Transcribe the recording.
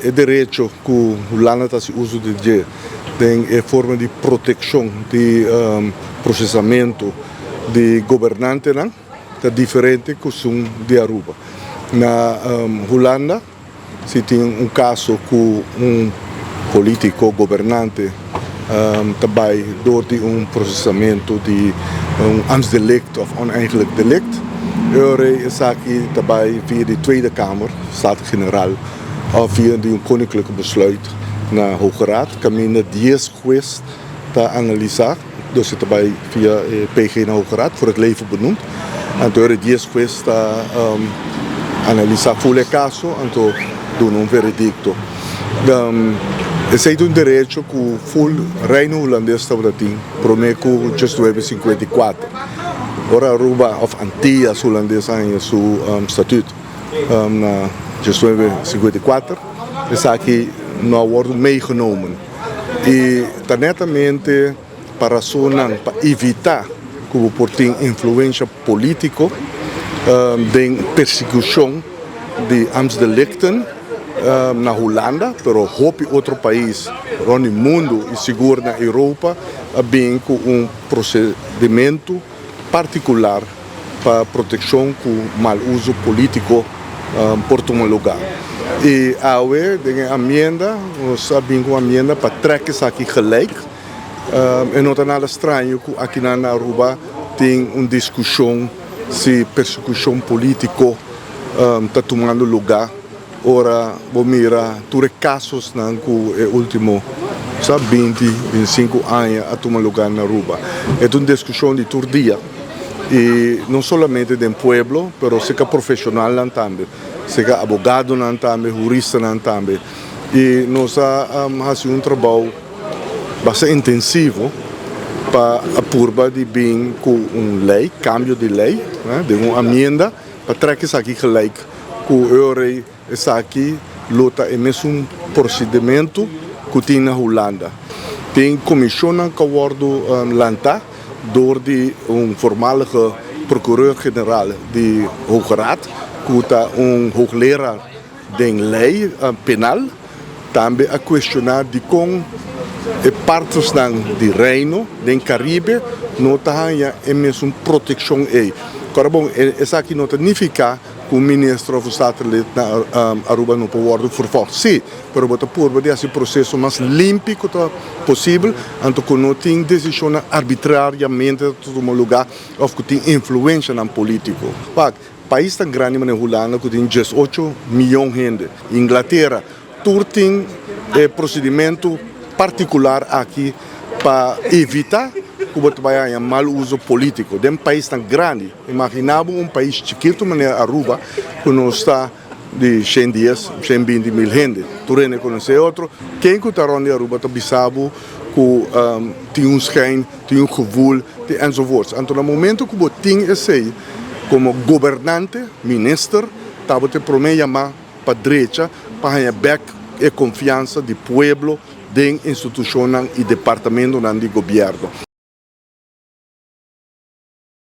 E derecho ku Hulanda ta hasi uso di dje den e forma di protekshon di prosesamentu di gobernantenan ta diferente ku esun di Aruba. Na Hulanda si tin un kaso ku un politiko gobernante ta bai dor di un prosesamentu di un ambtsdelict of oneigenlijk delict, e ora esaki ta bai via di Tweede Kamer, Staten-Generaal, of via di un koninklijke besluit na Hoge Raad, kaminda dies hues ta analisá, dus e ta bai via e PG na Hoge Raad, voor het leven benoemd. Anto e dies hues ta analisá ful e kaso, anto duna un veredikto. Esei ta un derecho ku ful Reino Hulandes tabata tin promé ku diesnuebe sinkuenta i kuater, ora Aruba òf Antias Hulandes a haña su statut na 1954, esaki no a wòrdu meegenomen i ta netamente pa rasonnan pa evitá ku bo por tin influensha polítiko den persekushon di ambtsdelikten na Hulanda, pero hopi otro pais rònt di mundu i sigur na Europa a bin ku un prosedimentu partikular pa protekshon ku mal uso polítiko por tuma lugá. I awe den e amienda nos a bin ku un amienda pa trèk esaki gelijk. E no ta nada straño ku akinan na Aruba tin un diskushon si persekushon polítiko ta tumando lugá. Ora bo mira tur e kasosnan ku e ultimo sa binti, bintisinku aña a tuma lugar na Aruba. E ta un diskushon di tur dia i no solamente den pueblo pero serka profeshonalnan tambe, serka abogadonan tambe, huristanan tambe. I nos a hasi un trabou basta intensivo pa a purba di bin ku un lei, kambio di lei, den un amienda. Pa trek esaki gelijk ku e ora esaki lo ta e mesun prosedimento ku tin na Hulanda. Tin komishonnan ku a wòrdu lantá dor di un voormalige procureur-generaal di Hoge Raad ku ta un hoogleraar den lei penal. Tambe a kuestioná dikon e partnersnan di Reino den Karibe no ta haña e mesun protekshon ei. Kòrda bon, esaki no ta nifiká ku un minister òf un statenlid na Aruba no por wòrdu vervolgd. Sí, pero bo ta purba di hasi proseso mas limpi ku ta posibel, anto ku no tin desishonnan arbitrariamente ta tuma lugá òf ku tin influenshanan polítiko. Wak, Pais tan grandi manera Hulanda ku tin diesocho miyon hende, Inglatera, tur tin e prosedimentu partikular aki pa evita ku bo ta bai haña mal uso polítiko den paisnan grandi. Imaginá bo un pais chikitu manera Aruba ku nos ta di 110, 120 mil hende. Tur hende konosé otro. Ken ku ta rònt di Aruba ta bisa bo ku tin un schijn, tin un gevoel, tin enzovoorts. Anto na momento ku bo tin esei komo gobernante, minister, ta bo ta e promé yamá pa drecha pa haña bèk e konfiansa di pueblo den institushonnan i departamentonan di gobièrnu.